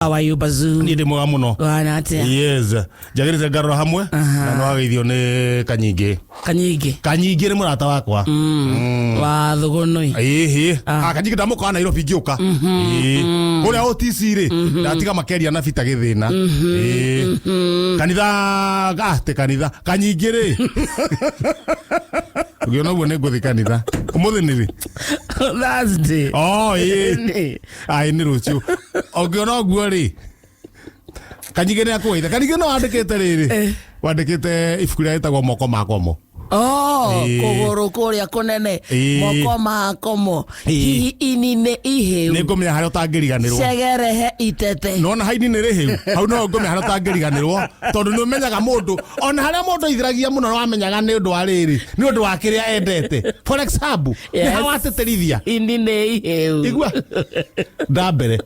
How are you, Bazoo? Niĩ ndĩ mwega mũno. Wana atĩa? Yes, njagĩrĩte ngarora hamwe na nĩ wageithio nĩ Kanyingĩ. Kanyingĩ. Kanyingĩ nĩ mũrata wakwa. Wa Thũgũnũi. Ĩhĩ. Ah, Kanyingĩ ndamũkora Nairobi ngĩũka. Ĩĩ. Kũrĩa OTC rĩ, ndatiga makeria na Bita gĩthĩna. Ĩĩ. Kanitha, ah, ti kanitha. Kanyingĩ rĩ. Ũngĩona ũguo nĩ ngũthiĩ kanitha. Ũmũthĩ nĩ rĩ? Thursday. Oh, ĩĩ. Nĩ. Aĩ nĩ rũciũ. Ũngĩona ũguo rĩ, Kanyingĩ nĩ akũgeitha. Kanyingĩ no wandĩkĩte rĩrĩ. Eh. Wandĩkĩte ibuku rĩrĩa rĩtagwo Moko ma Komo. Oh, Ĩĩ. kũgũrũ kũrĩa kũnene. Ĩĩ. Moko ma komo. Ĩĩ. Hihi ini nĩ ihĩu. Nĩ ngũmenya harĩa ũtangĩriganĩrwo. Cegerehe itete. Nona haini nĩ rĩhĩu hau no ngũmenya harĩa ũtangĩriganĩrwo tondũ nĩ ũmenyaga mũndũ ona harĩa mũndũ aithiragia mũno wamenyaga nĩ ũndũ wa rĩrĩ, nĩ ũndũ wa kĩrĩa endete. For example, nĩ Yes. ha watĩtĩrithia. Ini nĩ ihĩu. Igua ndambere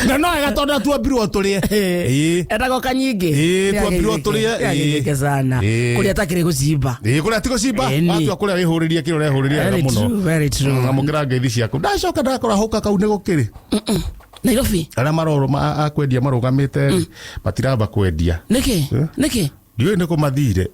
na no wega tondũ tuombirwo tũrĩe. Ĩĩ. Etagwo Kanyingĩ. Ĩĩ, tuombirwo tũrĩe, ĩĩ. Nĩagĩthĩke sana. Ĩĩ. Kũrĩa atakĩrĩ gũcimba. Ĩĩ, kũrĩa ti gũcimba. Ĩni. Watua kũrĩa wĩhũrĩrie kĩrĩa ũrehũrĩria wega Very mũno. true, very true. Amũkĩra ngeithi ciaku. Ndacoka ndakora hũka kau nĩ gũkĩrĩ. Nairobi. Arĩa marorũma a kwendia marũgamĩte rĩ, matiramba kwendia. Nĩkĩ? Eh? Nĩkĩ? Ndiũĩ nĩ kũ mathire.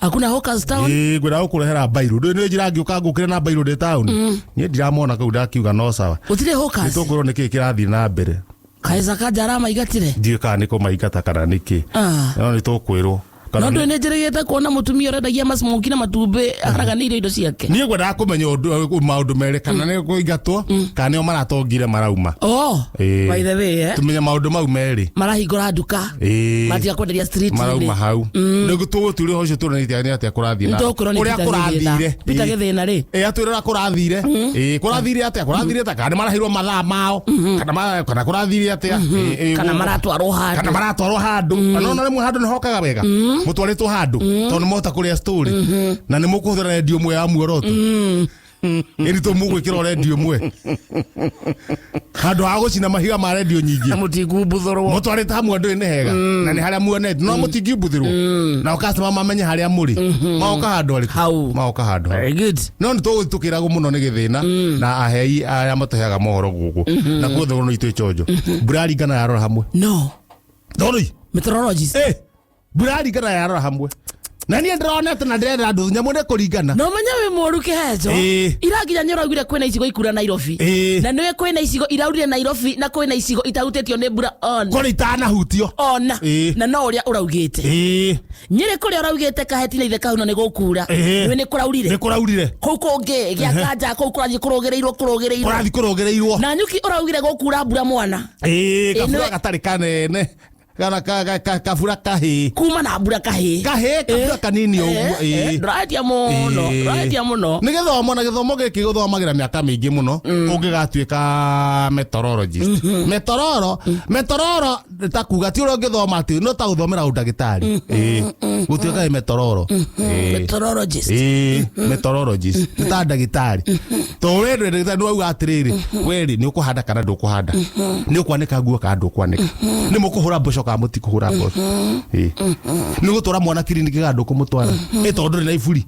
Hakuna hawkers town. Ĩĩ, ngwĩra gũkũrehera mbairũ. Ndũĩ nĩ njĩra ngĩũka ngũkĩre na mbairũ ndĩ taũni. Niĩ ndiramona kau ndakiuga no sawa. Gũtirĩ hawkers. Nĩtũkwĩrwo nĩkĩ kĩrathiĩ na mbere. Kaĩ Sakaja aramaingatire? Ndiũĩ kana nĩ kũmaingata kana nĩkĩ. Ah. No nĩtũkwĩrwo. Kana No nĩ- ndũĩ nĩ njĩrĩgĩte kuona mũtumia ũrendagia masmoki na matumbĩ aharaganĩirio indo ciake. Niĩ ngwendaga kũmenya maũndũ merĩ, kana nĩ kũingatwo kana nĩo maratongire marauma. Oh, Ĩĩ. by the way, eh? Tũmenye maũndũ mau merĩ. Marahingũra nduka. Ĩĩ. Matiga kwenderia street. Marauma hau. Rĩu tũgũtuĩra ũhoro ũcio tuone nĩ atĩa kũrathiĩ na Nĩtũkwĩrwo nĩ ũrĩa Peter Gĩthĩna. kũrathire. Peter Ĩĩ. Gĩthĩna rĩ. Ĩĩ, atwĩre ũrĩa kũrathire. Ĩĩ, kũrathire atĩa, kũrathire atĩa, kana nĩ maraheirwo mathaa mao, kana kũrathire atĩa. Ĩĩ, ĩĩ, Kana gũkũ. maratwarwo handũ. Kana maratwarwo handũ. Na nona rĩmwe handũ nĩ hokaga wega mũtwarĩtwo handũ tondũ nĩ mohota kũrĩa story na nĩ mũkũhũthĩra redio ĩmwe ya muoroto ĩni tũ mũgwĩkĩra redio ĩmwe handũ ha gũcina mahiga ma redio nyingĩ. Na mũtingumbuthũrwo. Mũtwarĩte hamwe ndũĩ nĩ hega na nĩ harĩa muonete no mũtingimbuthĩrwo nao customer mamenye harĩa mũrĩ magoka handũ arĩkũ. Hau. Magoka handũ hau. Very good. No nĩ tũgũthiĩ tũkĩragwo mũno nĩ gĩthĩna na ahei arĩa matũheaga mohoro gũkũ na kuo thogoro itũ ĩchonjo mbura yaringana yarora hamwe. No. Thogoro Meteorologist. Eh, mbura yaringana yarora hamwe na niĩ ndĩronete na ndĩrenda andũ nyamũ nĩ kũringana. No menya wĩ mũru kĩheto. Ĩĩ. Ira nginya nĩ ũraugire kwĩna icigo ikura Nairobi. Ĩĩ. Na nĩwe kwĩna icigo iraurire Nairobi na kwĩna icigo itahutĩtio nĩ mbura on. Kũrĩ itanahutio. Ona. Ĩĩ. Na no ũrĩa ũraugĩte. Ĩĩ. Nyĩrĩ kũrĩa ũraugĩte Kaheti na Ithe Kahuno nĩ gũkura. Ĩĩ. Nĩwe nĩ kũraurire. Nĩ kũraurire. Kũu kũngĩ gĩa Kanja kũu kũrathiĩ kũrũgĩrĩirwo kũrũgĩrĩirwo. Kũrathiĩ kũrũgĩrĩirwo. Na nyuki ũraugire gũkura mbura mwana. Ĩĩ, Ĩĩ, kabura nĩwe- gatarĩ kanene kana kabura kahĩ. Kuma na mbura kahĩ. Kahĩ, kabura kanini ũguo, ĩĩ. Ndũrahetia mũno, Ĩĩ. ndũrahetia mũno. Nĩ gĩthomo na gĩthomo gĩkĩ gũthomagĩra mĩaka mĩingĩ mũno ũngĩgatuĩka meteorologist. Meteorolo, meteorolo nĩ ta kuga ti ũrĩa ũngĩthoma atĩ no ta gũthomera ũndagĩtarĩ. Ĩĩ. Gũtuĩka ĩ meteorolo. Ĩĩ. Meteorologist. Ĩĩ, meteorologist nĩ ta ndagĩtarĩ. To we ndũrĩ ndagĩtarĩ nĩ wauga atĩrĩrĩ, we rĩ nĩ ũkũhanda kana ndũkũhanda, nĩ ũkwanĩka nguo kana ndũkwanĩka, nĩ mũkũhũra mboco kana mũtikũhũra mboco. Ĩĩ. Nĩ ũgũtwara mwana kiriniki kana ndũkũmũtwara. Ĩ tondũ ndũrĩ na iburi.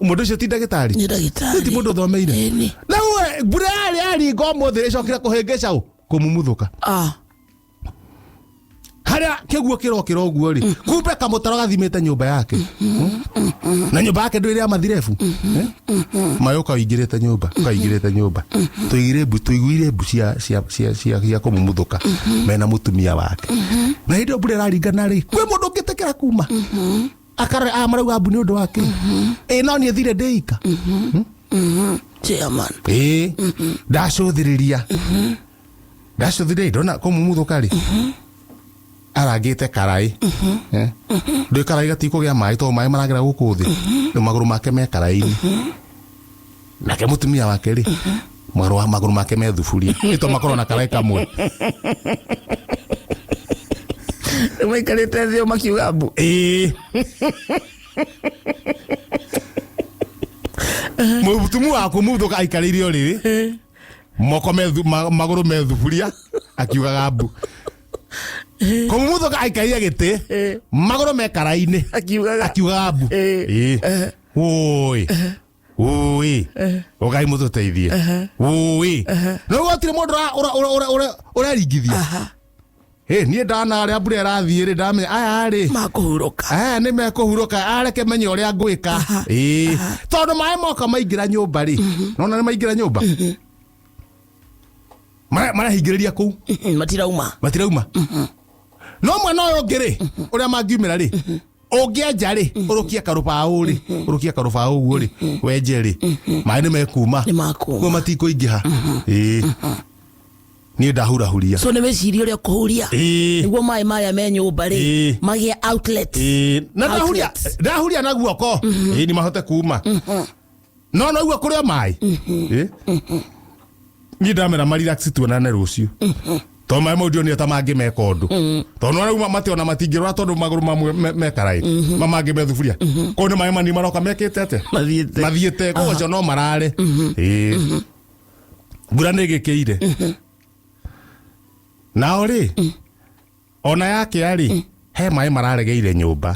Mũndũ ũcio ti ndagĩtarĩ. Nĩ ndagĩtarĩ. Ti mũndũ ũthomeire. Ĩni. Na we mbura yarĩ yaringa ũmũthĩ ĩcokire kũhĩngĩca ũ? Kũmumuthũka. Ah. Harĩa kĩguo kĩrokĩra ũguo rĩ, kumbe kamũtaro gathimĩte nyũmba yake. Na nyũmba yake ndũrĩ ya mathirebu. Eh? Maĩ ũkaingĩrĩte nyũmba, ũkaingĩrĩte nyũmba. Tũigire mbu, tũiguire mbu cia cia cia cia cia kũmumuthũka mena mũtumia wake. Na hĩndĩ ĩyo mbura ĩraringana rĩ, kwĩ mũndũ ũngĩtĩkĩra kuma. Akarore aya marauga mbu nĩ ũndũ wake. Ĩ no niĩ thire ndĩ ika. Chairman. Ĩ ndacũthĩrĩria. Ndacũthĩrĩria ndona kũmumuthũka rĩ, arangĩte karaĩ. Eh? Ndũĩ karaĩ gatikũgĩa maĩ tondũ maĩ maragera gũkũ thĩ. Rĩu magũrũ make me karaĩ-inĩ. Nake mũtumia wake rĩ, magũrũ make me thuburia. Ĩ to makorwo na karaĩ kamwe. Maikarĩte thĩ makiuga mbu. Ĩĩ. Mũtumia wa kũmumuthũka aikarĩire ũrĩrĩ. Moko me magũrũ me thuburia akiugaga mbu. Kũmumuthũka aikarĩire gĩtĩ, magũrũ me karaĩ-inĩ Akiugaga. Akiugaga mbu. Ĩĩ. Ĩĩ. Wũĩ. Wũĩ. Ũkai mũtũteithie. Wũĩ. No gũtirĩ mũndũ ũreringithia. Ĩ, niĩ ndana arĩa mbura ĩrathiĩ rĩ, ndamenya aya rĩ, Makũhurũka. Aya nĩ mekũhurũka, areke menye ũrĩa ngwĩka. Ĩĩ, tondũ maĩ moka maingĩra nyũmba rĩ, nona nĩ maingĩra nyũmba, marahingĩrĩria kũu. Matirauma. Matirauma. No mwena ũyũ ũngĩ rĩ, ũrĩa mangiumĩra rĩ, ũngĩenja rĩ, ũrũkie karũbaũ rĩ, ũrũkie karũbaũ ũguo rĩ, wenje rĩ, maĩ nĩ mekuma. Nĩ makuma. Kuo matikũingĩha. Ĩĩ, niĩ ndahurahuria. So nĩ wĩcirie ũrĩa ũkũhuria Ĩĩ. nĩguo maĩ marĩa me nyũmba rĩ Ĩĩ. magĩe outlet. Ĩĩ, na ndahuria. Outlets. Ndahuria na guoko, ĩĩ, nĩ mahote kuma, no noguo kũrĩ o maĩ. Ĩĩ. Niĩ ndamera marelax, tuonane rũciũ, tondũ maĩ mau ndionire ta mangĩmeka ũndũ, tondũ nĩwarauma mationa matingĩrora, tondũ magũrũ mamwe mekaraĩ ma mangĩ me thuburia kũu, nĩ maĩ manini maroka mekĩte atĩa? Mathiĩte. Mathiĩte koguo acio no marare. Ĩĩ, mbura nĩ ĩgĩkĩire nao rĩ, ona yakĩa rĩ, he maĩ mararegeire nyũmba,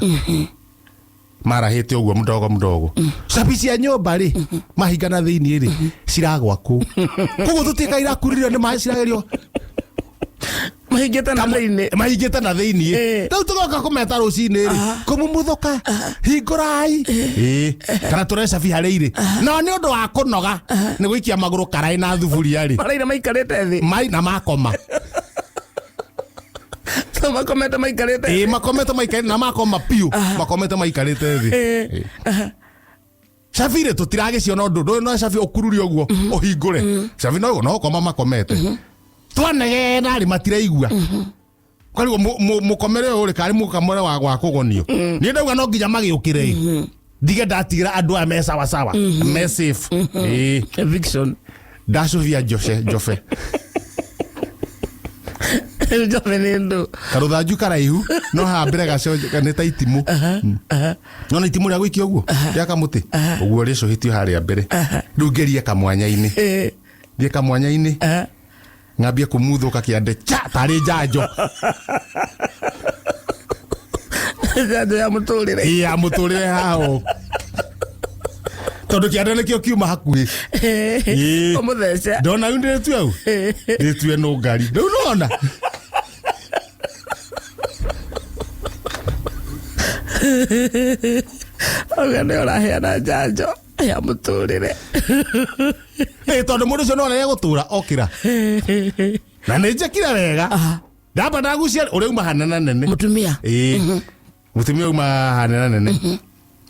marahĩte ũguo mdogo mdogo. Cabi cia nyũmba rĩ, mahingana thĩinĩ rĩ, ciragwa kũu, koguo tũtiĩka irakuririo nĩ maĩ, ciragerio. Mahingĩte na thĩinĩ. Mahingĩte na thĩinĩ. Rĩu tũgoka kũmeta rũcinĩ rĩ, kũmumuthũka, hingũrai. Ĩĩ, kana tũre cabi harĩa irĩ, no nĩ ũndũ wa kũnoga nĩ gũikia magũrũ karaĩ na thuburia rĩ, Maraire maikarĩte thĩ. Mai na makoma. So makomete maikarĩte. Ĩĩ, makomete maikarĩte na makoma piũ, makomete maikarĩte thĩ. Ĩĩ. Cabi rĩ, tũtiragĩciona ũndũ ndũĩ, no cabi ũkururie ũguo ũhingũre cabi, no no koma makomete, twanegena rĩ, matiraigua. Kwarigwo mũkomere ũyũ rĩ, karĩ mũkamore wa gwa kũgonio. Niĩ ndauga no nginya magĩũkĩre ĩ, ndige ndatigĩra andũ aya me sawa sawa, me safe. Ĩĩ. Eviction. Ndacũbia njobe njobe. Njobe nĩ ndũ. Karũthanju karaihu, no hambere gaconje nĩ ta itimũ, no nĩ itimũ rĩa gũikia ũguo rĩa kamũtĩ ũguo rĩcũhĩtio harĩa mbere. Rĩu ngerie kamwanya-inĩ, thiĩ kamwanya-inĩ, ng'ambie kũmuthũka kĩande cha tarĩ njanjo. Njanjo ya mũtũrĩre. Ĩ, ya mũtũrĩre haha ũũ, tondũ kĩande nĩkĩo kiuma hakuhĩ. Ĩĩ. Ũmũthece. Ndona rĩu ndĩtue au ndĩtue nũngari rĩu nona. Auga nĩ ũraheana njanjo ya mũtũrĩre. Ĩ, tondũ mũndũ ũcio no arege gũtũra okĩra, na nĩ njĩkire wega, ndamba ndagucia ũrĩa uma hanene nene. Mũtumia. Ĩĩ, mũtumia uma hanene nene,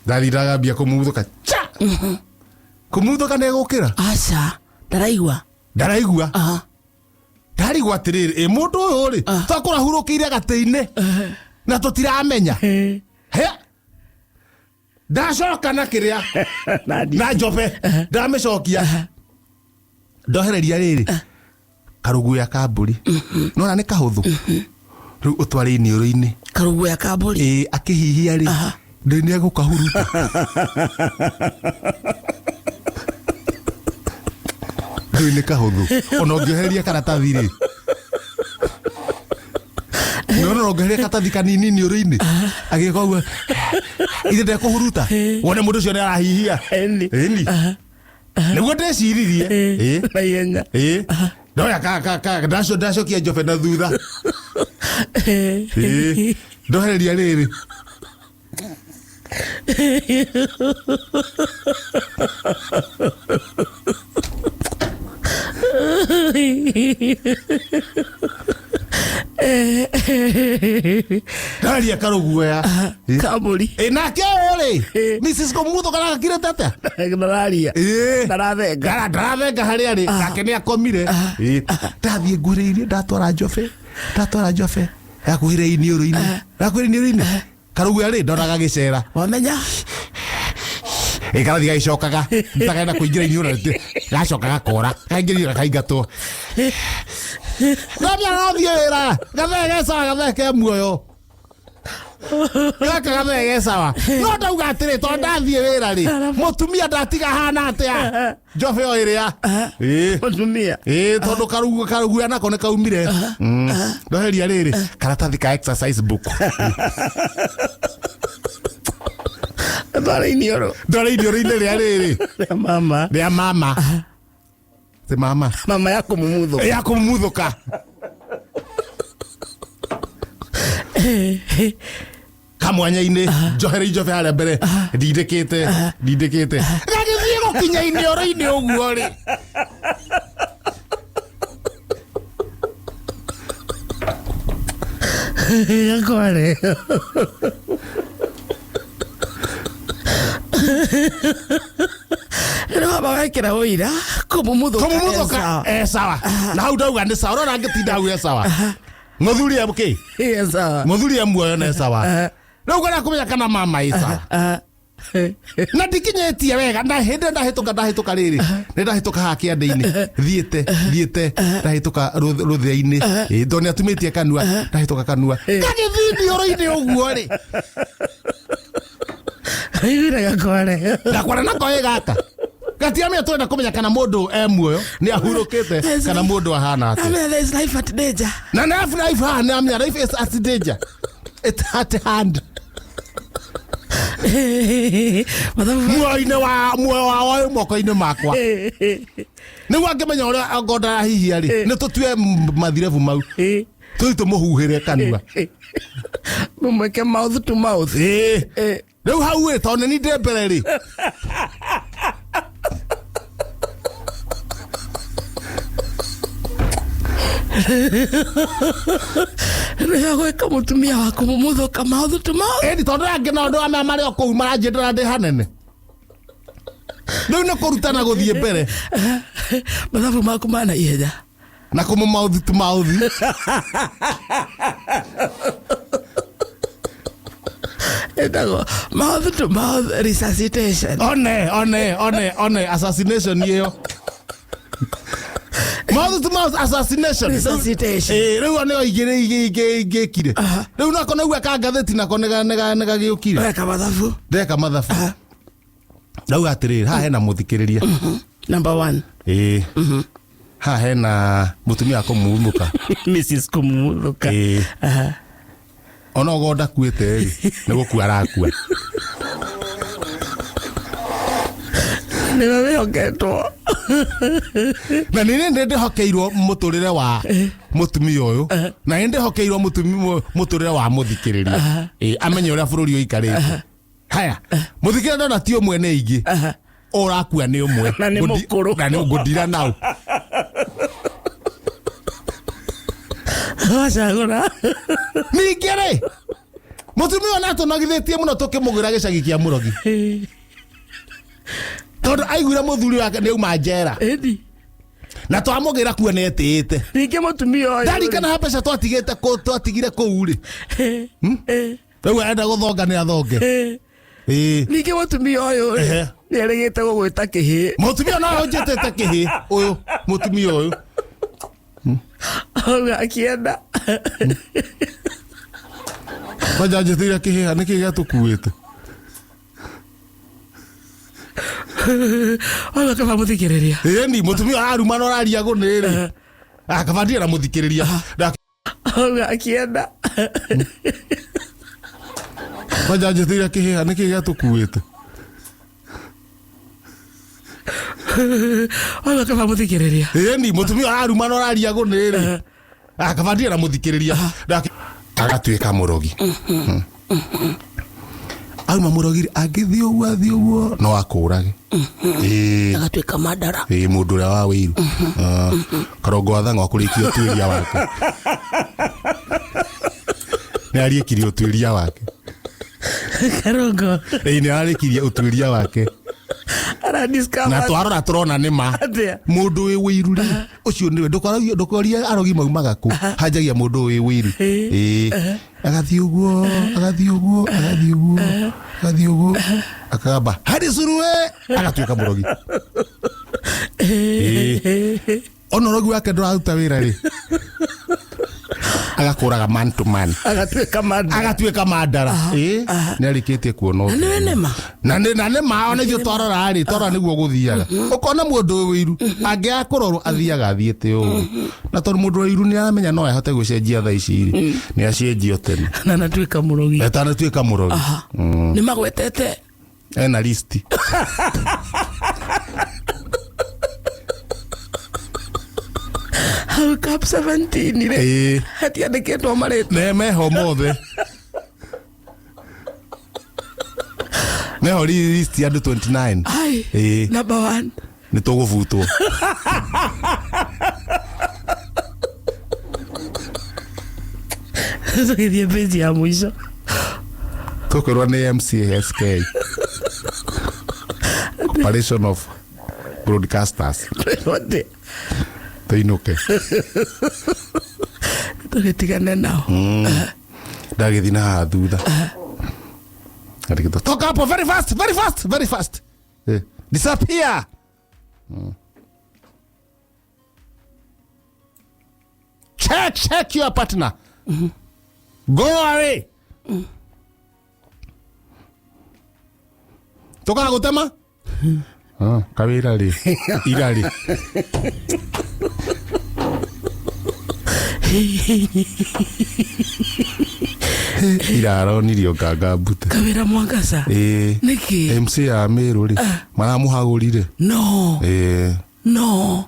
ndathi ndagambia kũmuthũka cha kũmuthũka, nĩ egũkĩra. Aca, ndaraigua. Ndaraigua. Ndarigwo atĩrĩrĩ, ĩ mũndũ ũyũ rĩ, twakũrahurũkĩire gatĩ-inĩ na tũtiramenya he ndacoka na kĩrĩa na njobe, ndamĩcokia, ndohereria rĩrĩ karũguya ka mbũri, nona nĩ kahũthũ, rĩu ũtware iniũrũ-inĩ. Karũguya ka mbũri. Ĩĩ, akĩhihia rĩ, ndĩ nĩ egũkahuruta. Rĩu nĩ kahũthũ, ona ũngĩohereria karatathi rĩ, nona ũngĩohereria karatathi kanini iniũrũ-inĩ, agĩka ũguo ithe ndekũhuruta, wone mũndũ ũcio nĩ arahihia. Ĩni. Ĩni nĩguo ndeciririe. Ĩĩ. Na ihenya. Ĩĩ, ndoya ka ndacokia njobe na thutha. Ĩĩ, ndohereria rĩrĩ. Ndaria karũguoya Ka mbũri. Ĩ, nake ũyũ rĩ, Mrs. Kũmutho kana gakirĩte atĩa? Ndararia. Ĩĩ. Ndarathenga. Ndarathenga harĩa rĩ, nake nĩ akomire. Ĩĩ. Ndathiĩ nguhĩrĩirie, ndatwara njobe, ndatwara njobe yakuhĩrĩria iniũrũ-inĩ, yakuhĩrĩria iniũrũ-inĩ, karũguoya rĩ, ndona gagĩcera. Wamenya. Ĩ, karathiĩ gagĩcokaga takenda kũingĩra iniũrũ, gacoka gakora kaingĩra iniũrũ, kaingatwo. Ndamia gathiĩ wĩra, gathee ge sawa, gathee ke muoyo gaka, gathee ge sawa. No ndauga atĩrĩ, tondũ ndathiĩ wĩra rĩ, mũtumia ndatiga hana atĩa njobe o ĩrĩa. Ĩĩ. Mũtumia. Ĩĩ, tondũ karuguya nako nĩ kaumire. Ndoheria rĩrĩ karatathi ka exercise book. Ndwara iniũrũ. Ndore iniũrũ-inĩ rĩa rĩrĩ. Rĩa mama. Rĩa mama, ti mama. Mama ya kũmumuthũka. Ya kũmumuthũka. Kamwanya-inĩ njohere ijobe harĩa mbere ndindĩkĩte ndindĩkĩte gagĩthiĩ gũkinya iniũrũ-inĩ ũguo rĩ. Gakware. Rĩu wamba wekĩra ũira kũmumuthuka. Kũmumuthuka e sawa na hau ndauga nĩ sawa ũrona ngĩtinda hau e sawa mũthuri e kĩ e sawa. Mũthuri e muoyo na e sawa. Rĩu ngwenda kũmenya kana mama ĩ sawa na ndikinyĩtie wega na hĩndĩ ĩyo ndahĩtũka ndahĩtũka rĩrĩ nĩ ndahĩtũka haha kĩande-inĩ thiĩte thiĩte ndahĩtũka rũthĩa-inĩ. Ĩ, tondũ nĩ atumĩtie kanua ndahĩtũka kanua gagĩthiĩ iniũrũ-inĩ ũguo rĩ. Aiguire gakware. Gakwara nako ĩ gaka gatiramenya twenda kũmenya kana mũndũ e muoyo nĩ ahurũkĩte kana mũndũ ahana atĩa. Amenya there is life at danger. Na nĩ life haha nĩ amenya life is at danger, it's at hand. Mathabu. Muoyo-inĩ wa muoyo wa wĩ moko-inĩ makwa nĩguo angĩmenya ũrĩa anga ndarahihia rĩ nĩ tũtue mathirebu mau tũthi tũmũhuhĩre kanua. Mumweke mouth to mouth. Ĩĩ. Rĩu hau ĩ tondũ nĩ ndĩ mbere rĩ. Rĩrĩa gwĩka mũtumia wa kũmumuthuka mouth to mouth. Ĩni tondũ angĩ nao andũ amea marĩ o kũu maranjĩndĩra ndĩ hanene rĩu nĩ kũrutana gũthiĩ mbere. Mathabu maku mana ihenya. Na kũmũ mouth to mouth. Ĩtagwo mouth to mouth resuscitation. One one one one assassination ĩyo mouth to mouth assassination. Resuscitation. Ĩ rĩu nĩyo igĩrĩ ingĩkire rĩu nako naigua ka ngathĩti nako nĩgagĩũkire. Weka mathabu. Ndeka mathabu ndauga atĩrĩrĩ haha hena mũthikĩrĩria. Number one. Ĩ haha hena mũtumia wa kũmumũka. Mrs. Kumumuthuka. Ĩ ona ogo ndakuĩte rĩ nĩ gũkua arakua. Nĩwe wĩhoketwo. Na nĩ nĩ ndĩhokeirwo mũtũrĩre wa mũtumia ũyũ na nĩ ndĩhokeirwo mũtũrĩre wa mũthikĩrĩria. Ĩ amenye ũrĩa bũrũri ũikarĩte haya mũthikĩrĩria ndona ti ũmwe nĩ aingĩ ũrakua nĩ ũmwe. Na nĩ mũkũrũ. Na nĩ ngũndira nau. Wacagũra. Ningĩ rĩ mũtumia ũyũ nĩatũnogithĩtie mũno tũkĩmũgĩra gĩcagi kĩa mũrogi tondũ aiguire mũthuri wake nĩ auma njera. Ĩni. Na twamũgĩra kuo nĩ etĩĩte. Ningĩ mũtumia ũyũ. Ndarikana ha mbeca twatigĩte kũ twatigire kũu rĩ rĩu arenda gũthonga nĩ athonge. Ĩĩ. Ningĩ mũtumia ũyũ rĩ nĩ erĩgĩte gũgwĩta kĩhĩ. Mũtumia no ũnjĩtĩte kĩhĩ ũyũ mũtumia ũyũ. Auga akĩenda. Kwanja njĩtĩire kĩhĩ nĩkĩ gĩatũkuĩte. Auga kaba mũthikĩrĩria. Ĩni mũtumia araruma na ũraria gũnĩ rĩ akaba ndirĩ na mũthikĩrĩria. Auga akĩenda. Kwanja njĩtĩire kĩhĩ nĩkĩ gĩatũkuĩte. Auga kaba mũthikĩrĩria. Ĩni mũtumia araruma na ũraria gũnĩ rĩ akaba ndirĩ na mũthikĩrĩria agatuĩka mũrogi. Auma mũrogi rĩ angĩthiĩ ũguo athiĩ ũguo no akũrage. Ĩĩ. Agatuĩka mandara. Ĩĩ mũndũ ũrĩa wa wĩiru. Karongo wa thang'wa kũrĩkia ũtuĩria wake nĩ arĩkirie ũtuĩria wake. Karongo. Ĩĩ nĩ arĩkirie ũtuĩria wake. Ara discover. Na twarora tũrona nĩ ma Atĩa? mũndũ wĩ wĩiru rĩ ũcio nĩwe ndũkorie arogi maumaga kũ hanjagia mũndũ wĩ wĩiru. Ĩĩ agathiĩ ũguo agathiĩ ũguo agathiĩ ũguo agathiĩ ũguo akagamba harĩ curuwe agatuĩka mũrogi. Ĩĩ ona ũrogi wake ndũraruta wĩra rĩ agakũraga man to man. Agatuĩka mandara. Agatuĩka mandara. Ĩĩ nĩ arĩkĩtie kuona Na nĩwe nĩma. Na nĩ na nĩ ma ona ithuĩ twarora rĩ twarora nĩguo gũthiaga ũkona mũndũ wĩ wĩiru angĩaga kũrorwo athiaga athiĩte ũguo na tondũ mũndũ wa wĩiru nĩ aramenya no ahote gũcenjia thaa ici rĩ nĩ acenjio tene. Na anatuĩka mũrogi. Atanatuĩka mũrogi. Nĩ magwetete. Ena listi. Hau cap 17 rĩ Ĩĩ. hatiandĩkĩtwo marĩtwa. Ne meho mothe meho list ya andũ 29. Ai. Ĩĩ. Number 1. Nĩ tũgũbutwo. Tũgĩthiĩ page ya mũico. Tũkwĩrwo nĩ MCSK, Corporation of Broadcasters. Kwĩrwo atĩa? Tũinũke. Tũgĩtigane nao. Ndagĩthiĩ na haha thutha. Andĩkĩtwo, "Toka hapo very fast, very fast, very fast. Disappear. Check, check your partner. Go away." Toka gũtema. Ah, kawĩra rĩ ira rĩ iraronirio nganga mbute. Kawĩra Mwangaza. Ĩĩ. Nĩkĩ? MC ya Meru rĩ maramũhagũrire. No. Ĩĩ. No.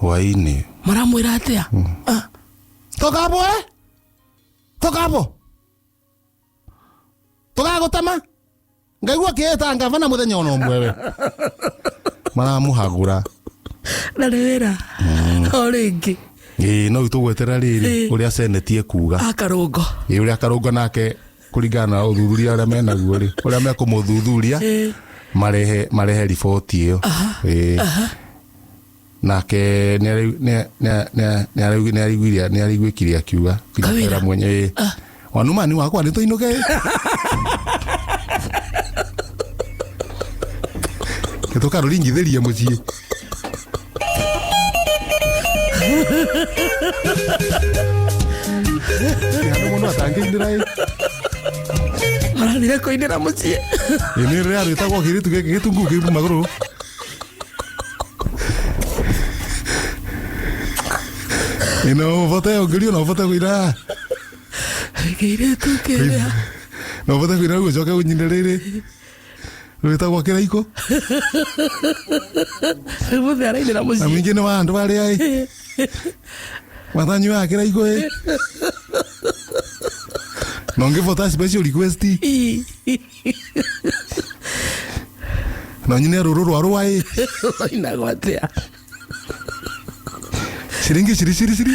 Hwainĩ. Maramwĩra atĩa? Ah. Toka hapo, eh? Toka hapo. Toka gũtema. Ngaigua akĩĩta ngavana mũthenya ona ũmwe we. Maramũhagũra. Na nĩ wĩra o rĩngĩ. Ĩĩ, no tũgweterera rĩrĩ Ĩĩ. ũrĩa seneti ĩkuga. Akarũngo. Ĩĩ, ũrĩa karũngo nake kũringana na ũthuthuria ũrĩa menaguo rĩ, ũrĩa mekũmũthuthuria Ĩĩ. marehe riboti ĩyo. Ĩĩ. Nake nĩaraiguĩkire akiuga Kawĩra. mwenye ĩĩ. Wanumani wakwa nĩ tũinũke. Tũkarũringithĩrie mũciĩ. Handũ mũndũ atangĩinĩra ĩ. Marathire kũinĩra mũciĩ. Ĩ nĩ rĩrĩa rwĩtagwo kĩirĩtu gĩkĩ gĩtungu kĩ magũrũ. Ĩ no ũbote ũngĩrio no ũbote kũina. Kĩirĩtu kĩrĩa. No ũbote kũina rĩu ũcoke ũnyine rĩrĩ rwĩtagwo kĩraikũ. Mũthĩ arainĩra Na mũciĩ. mũingĩ nĩ wa andũ arĩa ĩ matanyuaga kĩraikũ ĩ na ũngĩbota special request Ii. na ũnyine rũrũ rwa rũa ĩ. Ũinagwo atĩa? Ciringi ciri ciri ciri.